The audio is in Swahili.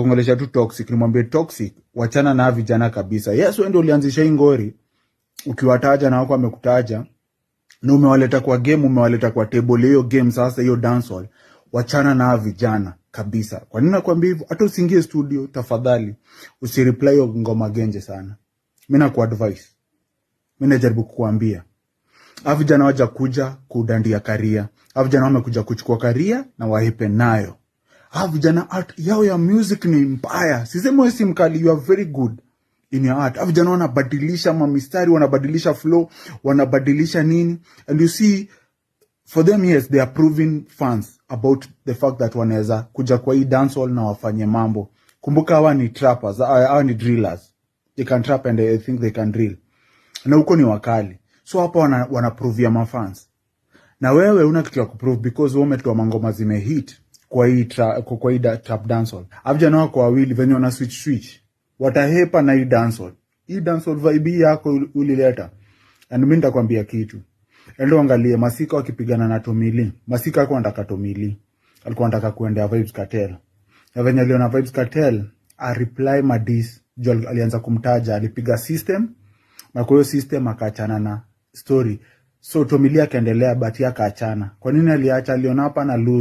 Kuongelesha tu Toxic, nimwambie Toxic, wachana na vijana kabisa. Yes, wewe ndio ulianzisha hii ngori ukiwataja na wako wamekutaja na umewaleta kwa game, umewaleta kwa table hiyo game. Sasa hiyo dancehall, wachana na vijana kabisa. Kwa nini nakwambia hivyo? Hata usiingie studio tafadhali, usireply hiyo ngoma genje sana. Mimi nakuadvise, mimi najaribu kukuambia hawa vijana waja kuja kudandia career. Hawa vijana wamekuja kuchukua career na wahepe nayo. Hawa vijana art yao ya music ni mbaya. Sisemi wewe si mkali, you are very good in your art. Hawa vijana wanabadilisha mamistari, wanabadilisha flow, wanabadilisha nini, and you see for them, yes, they are proving fans about the fact that wanaweza kuja kwa hii dancehall na wafanye mambo. Kumbuka hawa ni trappers, hawa ni drillers. They can trap and I think they can drill, na huko ni wakali, so hapa wanaprovia mafans na wewe una kitu ya kuprove because wewe umetoa mangoma zimehit kwa hii trap dancehall. Vijana wako wawili venye wana switch switch watahepa na hii dancehall. Hii dancehall vibe hii yako ulileta, and mimi nitakwambia kitu, endo angalie Masika wakipigana na Tommy Lee. Masika alikuwa anataka Tommy Lee, alikuwa anataka kuendea Vybz Kartel, na venye aliona Vybz Kartel a reply madiss juu alianza kumtaja, alipiga system na kwa hiyo system akaachana na story, so Tommy Lee akaendelea but yeye akaachana. Kwa nini aliacha? Aliona hapa na lose.